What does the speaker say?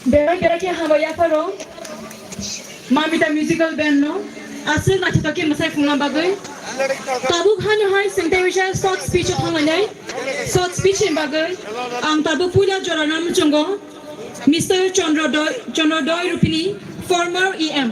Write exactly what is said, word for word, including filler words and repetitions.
Berai berai khe hambai yapharo Mamita Musical Band no aswk naithotok khe mwsai phungna bagwi. Tabuk hano hai sengtai wisa short speech o thanglainai. Short speech ni bagwi ang tabuk puila jora no muchungo Mister Chandra Doi, Chandra Doi Rupini, former E M.